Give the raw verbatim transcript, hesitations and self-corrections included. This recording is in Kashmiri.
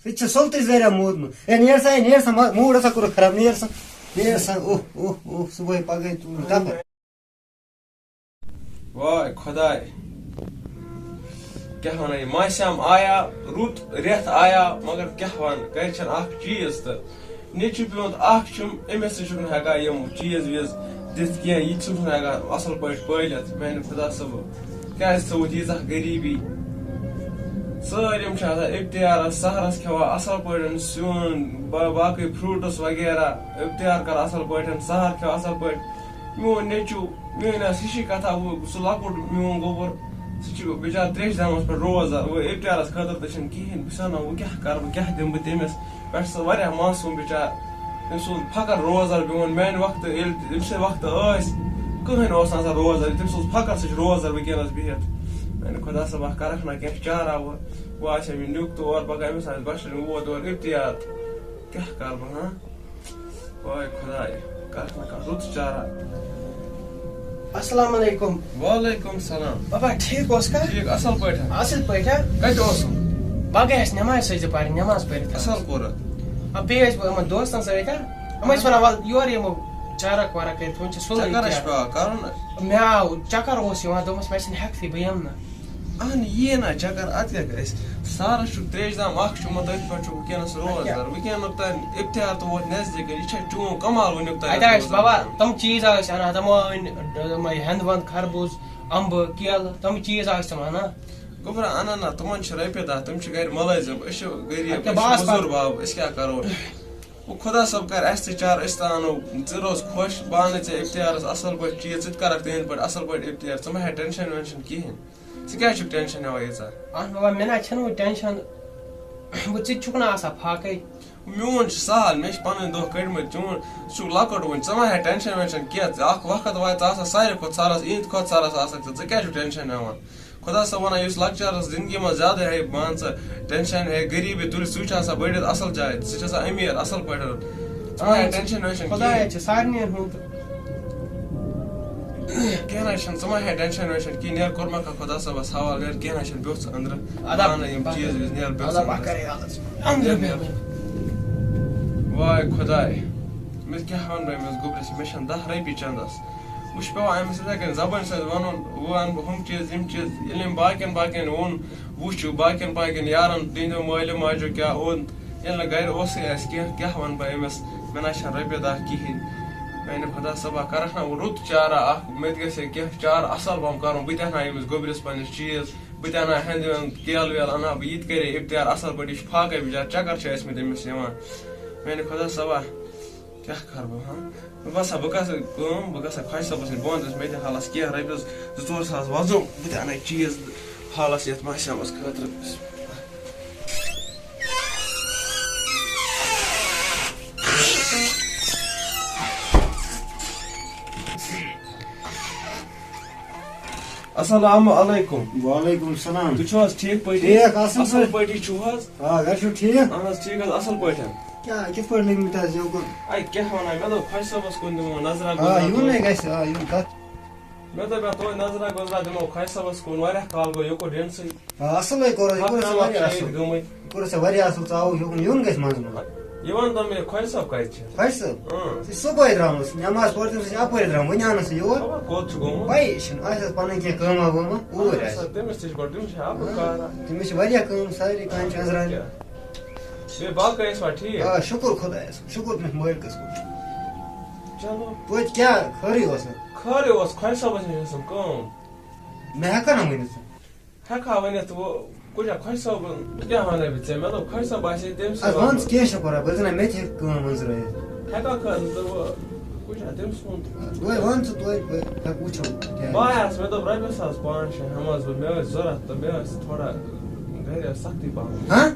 ژٕ تہِ چھِ سُلتٕے زَریا موٗدمُت۔ ہے، نیر سا، ہے، نیر سا، ما-، موٗڈ ہسا کوٚرُکھ خراب، نیر سا، نیر سا، اوہ، اوہ، اوہ، صُبحٲے پگہٲے ژوٗر دفتر۔ واے خۄداے، کیٛاہ وَنان، یہِ ماسیام آیا، رُت رٮ۪تھ آیا، مگر کیٛاہ وَنہٕ، گَرِ چھَنہٕ اَکھ چیٖز تہٕ نیٚچوٗ پیوٗنت اَکھ چھُم، أمِس تہِ چھُکھ نہٕ ہٮ۪کان یِم چیٖز ویٖز دِتھ کینٛہہ، یہِ تہِ چھُکھ نہٕ ہٮ۪کان اَصٕل پٲٹھۍ پٲلِتھ، میٛانہِ خۄدا صٲبہٕ، کیٛازِ ژٕ ووت ییٖژاہ غریٖبی؟ سٲلِم چھِ آسان اِفتِیارَس، سحرَس کھٮ۪وان اَصٕل پٲٹھۍ سیُن، با-، باقٕے fruits وغیرہ، اِفتِیار کَران اَصٕل پٲٹھۍ، سحر کھٮ۪وان اَصٕل پٲٹھۍ۔ میون نیٚچوٗ، میٲنۍ ٲس ہِشی کَتھا، وۄنۍ سُہ لۄکُٹ میون گوٚبُر، سُہ چھُ بِچارٕ ترٛیشہِ دامَس پٮ۪ٹھ روزدار، وۄنۍ اِفتِیارَس خٲطرٕ تہِ چھِنہٕ کِہیٖنۍ۔ بہٕ چھُس وَنان، وۄنۍ کیٛاہ کَرٕ بہٕ، کیٛاہ دِمہٕ بہٕ تٔمِس؟ پٮ۪ٹھٕ سُہ واریاہ معصوٗم بِچار، تٔمۍ سُنٛد فخر روزدار بیوٚن۔ میٛانہِ وقتہٕ ییٚلہِ تٔمۍ سٕنٛدِ وقتہٕ ٲسۍ، کٕہٕنۍ اوس نہٕ آسان روزدار، تٔمۍ سُنٛد فخر سُہ چھُ روزدار وٕنکیٚنَس بِہِتھ۔ میٛانہِ خۄدا صٲبا، کَرَکھ نہ کینٛہہ چارہ وۄنۍ، وۄنۍ آسہِ ہا مےٚ نیُک تور پَگاہ، أمِس آسہِ گۄشتَن اوت یور اِفتِیار، کیٛاہ کَرٕ بہٕ، ہاں؟ واے خۄداے، کَرَکھ نہ کانٛہہ رُت چارہ۔ السلام علیکم۔ وعلیکم السلام۔ بابا، ٹھیٖک اوس کھا؟ ٹھیٖک، اَصٕل پٲٹھۍ۔ اَصٕل پٲٹھۍ ہا؟ کَتہِ اوسُم؟ بہٕ گٔیَس نٮ۪مازِ سۭتۍ پَرٕنۍ، نٮ۪ماز پٔرِتھ۔ اَصٕل کوٚرُتھ۔ آ، بیٚیہِ ٲسۍ بہٕ یِمَن دوستَن سۭتۍ ہا۔ یِم ٲسۍ وَنان، "وَلہٕ یورٕ یِمو چَرَکھ وَرَکھ کٔرِتھ، وۄنۍ چھِ سُلے چَکَر ہا چھِ کینٛہہ۔" پٮ۪وان کَرُن۔ مےٚ آو چَکَر اوس یِوان، دوٚپمَس، "مےٚ چھِنہٕ ہٮ۪کتھٕے، بہٕ یِمہٕ نہٕ۔" اَہَن، یِیے نہ چَکَر، اَتھ کیٛاہ گژھِ؟ سارَس چھُ ترٛیشہِ دام اَکھ چوٚمُت، أتھۍ پٮ۪ٹھ چھُ وٕنکیٚنَس روزدار۔ وٕنکیٚنُک تام اِفتِیار تہٕ ووت نزدیٖکٕے، یہِ چھا چون کَمال وٕنیُک تام اَتہِ ٲسۍ روزدار؟ بابا تِم چیٖز ٲسۍ اَنان، تِم ٲنۍ، یِمَے ہٮ۪نٛدٕ وٮ۪نٛدٕ خربوٗز، اَمبہٕ، کیلہٕ، تِم چیٖز ٲسۍ تِم اَنان۔ گوٚبرا، اَنَن نہ، تِمَن چھِ رۄپیہِ دَہ، تِم چھِ گَرِ مُلٲزِم، أسۍ چھِ غریٖب، اَدٕ کیٛاہ، أسۍ چھِ بہٕ آسہٕ مٔزوٗر پَتہٕ بَب، أسۍ کیٛاہ کَرو؟ وۄنۍ خۄدا صٲب کَرِ اَسہِ تہِ چارٕ، أسۍ تہِ اَنو، ژٕ روز خۄش، بہٕ اَنَے ژےٚ اِفتِیارَس اَصٕل پٲٹھۍ چیٖز، ژٕ تہِ کَرَکھ تِہِنٛدۍ پٲٹھۍ اَصٕل پٲٹھۍ اِفتِیار، ژٕ مہ ہےٚ ٹٮ۪نشَن وٮ۪نشَن کِہیٖنۍ۔ ژٕ کیٛازِ چھُکھ ٹٮ۪نشَن ہٮ۪وان ییٖژاہ؟ اَہَن بابا، مےٚ نہ چھَنہٕ وۄنۍ ٹٮ۪نشَن، بہٕ، ژٕ تہِ چھُکھ نہ آسان فاقَے۔ میون چھُ سہل، مےٚ چھِ پَنٕنۍ دۄہ کٔڑمٕتۍ، چون، ژٕ چھُکھ لۄکُٹ وۄنۍ، ژٕ مہ ہےٚ ٹٮ۪نشَن وٮ۪نشَن کینٛہہ، ژٕ اَکھ وقت واتہِ، ژٕ آسَکھ ساروی کھۄتہٕ سَرَس، یِہِنٛدِ کھۄتہٕ سَرَس آسَکھ ژٕ، ژٕ کیٛازِ چھُکھ ٹٮ۪نشَن ہٮ۪وان؟ خۄدا صٲب وَنان، یُس لۄکچارَس زِندگی منٛز زیادٕ ہے، مان ژٕ، ٹٮ۪نشَن ہے، غریٖبی تُلہِ، سُہ چھُ آسان بٔڑِتھ اَصٕل جایہِ، سُہ چھُ آسان أمیٖر، اَصٕل پٲٹھۍ۔ ژٕ مہ ہےٚ ٹٮ۪نشَن وٮ۪نشَن خۄدایا کِہیٖنۍ۔ چھِ سارنٕے ہُنٛد۔ کینٛہہ نہ حظ چھُنہٕ، ژٕ مہ ہےٚ ٹٮ۪نشَن وٮ۪نشَن کِہیٖنۍ، نیر کوٚرمَکھ خۄدا صٲبَس حوالہٕ، نیر کینٛہہ نہ حظ چھُنہٕ، بیوٚژھ أنٛدرٕ، اَدٕ ہا، اَنہٕ یِم بَکھ-، چیٖز ویٖز، نیر بیوٚژھ اَدٕ ہا، أنٛدرٕ۔ بَکھ کَرے حالَس۔ نیر، نیر۔ واے خۄداے، مےٚ کیٛاہ وَنہٕ بہٕ أمِس گوٚبرِس، مےٚ چھَنہٕ دَہ رۄپیہِ چَندَس۔ وۄنۍ چھُ پٮ۪وان أمِس یِتھَے کٔنۍ زَبٲنۍ سۭتۍ وَنُن، وۄنۍ اَنہٕ بہٕ ہُم چیٖز، یِم چیٖز۔ ییٚلہِ أمۍ باقیَن باقیَن ووٚن، وٕچھ، باقیَن باقیَن یارَن، تِہِنٛدیو مٲلیو ماجیو کیٛاہ اوٚن، ییٚلہِ نہٕ گَرِ اوسُے اَسہِ کینٛہہ، کیٛاہ وَنہٕ بہٕ أمِس؟ مےٚ نہ چھَنہٕ رۄپیہِ دَہ کِہیٖنۍ۔ میٛانہِ خۄدا صٲبا، کَرَکھ نہ وۄنۍ رُت چارہ اَکھ، مےٚ تہِ گژھِ ہے کینٛہہ چارٕ اَصٕل پَہَم کَرُن، بہٕ تہِ اَنہٕ ہا أمِس گوٚبرِس پنٛنِس چیٖز، بہٕ تہِ اَنہٕ ہا ہٮ۪نٛدٕ وٮ۪نٛدٕ کیلہٕ ویلہٕ اَنہٕ ہا بہٕ، یہِ تہِ کَرِ ہے اِفتِیار اَصٕل پٲٹھۍ، یہِ چھُ فاقَے بِچارٕ، چَکَر چھِ ٲسۍمٕتۍ أمِس یِوان۔ میٛانہِ خۄدا صٲبا، کیٛاہ کَرٕ بہٕ، ہاں؟ مےٚ باسان، بہٕ گژھٕ کٲم، بہٕ گژھٕ خۄجہِ صٲبَس نِش، بہٕ وَنہٕ تٔمِس، مےٚ دِ حالَس کینٛہہ رۄپیَس زٕ ژور ساس وۄزُم، بہٕ تہِ اَنَے چیٖز حالَس یَتھ ماسیمَس خٲطرٕ۔ السلام علیکم۔ وعلیکم السلام۔ تُہۍ چھِو حظ ٹھیٖک پٲٹھۍ؟ ٹھیٖک، اَصٕل اَصٕل پٲٹھۍ۔ پٲٹھی چھِو حظ؟ آ، گَرِ چھِو ٹھیٖک؟ اَہَن حظ، ٹھیٖک حظ، اَصٕل پٲٹھۍ۔ کیٛاہ، کِتھ پٲٹھۍ لٔگۍ مٕتۍ آز یوکُن؟ اَے، کیٛاہ وَنان، مےٚ دوٚپ، خۄجہِ صٲبَس کُن دِمو نظرا آ، گُزرا یُن تُہۍ۔ نے گژھِ، آ، یُن کَتھ۔ مےٚ دوٚپ، مےٚ توتہِ نظرا گُزرا دِمو خۄجہِ صٲبَس کُن، واریاہ کال گوٚو یوکُن یِنسٕے۔ آ، اَصٕل ہے کوٚر، یہِ کوٚر ژےٚ اَکھ واریاہ کَتھ چھِ اَصٕل۔ ییٚتہِ گٔمٕتۍ۔ یہِ کوٚر ژےٚ واریاہ اَصٕل، ژٕ آوُکھ یوکُن، یُن گژھِ منٛزٕ منٛزٕ۔ یہِ وَن تہٕ مےٚ، خۄجہِ صٲب کَتہِ چھِ؟ خۄجہِ صٲب؟ اۭں۔ سُہ چھُ صُبحٲے درٛامُت، نٮ۪ماز پٔر تٔمۍ سٕنٛز اَپٲرۍ درٛامُت، وٕنہِ آو نہٕ سُہ یور۔ خبر کوٚت چھُ گوٚمُت۔ پَیی چھِنہٕ، آسہِ حظ پَنٕنۍ کینٛہہ کٲمہ وٲمہ اوٗرۍ اَہَن آسہِ۔ سا، تٔمِس تہِ چھِ گۄڈٕ، تٔمِس چھِ اَپُر اۭں۔ کارا۔ تٔمِس چھِ واریاہ کٲم، سارے کامہِ چھِ أنٛزراونہِ۔ کیٛاہ؟ بیٚیہِ باقٕے ٲسوا ٹھیٖک؟ آ، شُکُر خۄدایَس کُن، شُکُر تٔمِس مٲلکَس کُن۔ چلو۔ توتہِ کیٛاہ خٲرٕے اوسا؟ خٲرٕے اوس، خۄجہِ صٲبَس نِش ٲسٕم کٲم۔ مےٚ ہٮ۪کھا نہ ؤنِتھ ژٕ؟ ہٮ۪کھا ؤنِتھ، وۄنۍ کُجا خۄجہِ صٲبُن، بہٕ کیٛاہ وَنَے بہٕ ژےٚ؟ مےٚ دوٚپ، خۄجہِ صٲب آسہِ ہے، تٔمۍ سٕے اَدٕ وَن وَنُن۔ ژٕ، کینٛہہ چھُنہٕ پَرواے، بہٕ دِمَے مےٚ تہِ ہٮ۪کہِ کٲم أنٛزرٲیِتھ۔ ہٮ۪کھا کھٲلِتھ، تہٕ وۄنۍ کُجا تٔمۍ سُنٛد۔ وۄنۍ وَن ژٕ توتہِ، بہٕ ہٮ۪کہٕ وٕچھو کیٛاہ بہٕ آیاس، مےٚ دوٚپ، رۄپیَس ساس پانٛژھ شےٚ ہٮ۪مہٕ حظ بہٕ، مےٚ ٲسۍ ضوٚرَتھ تہٕ مےٚ ٲس تھوڑا گَرِ ٲس سَختی پَہَم۔ ہہ؟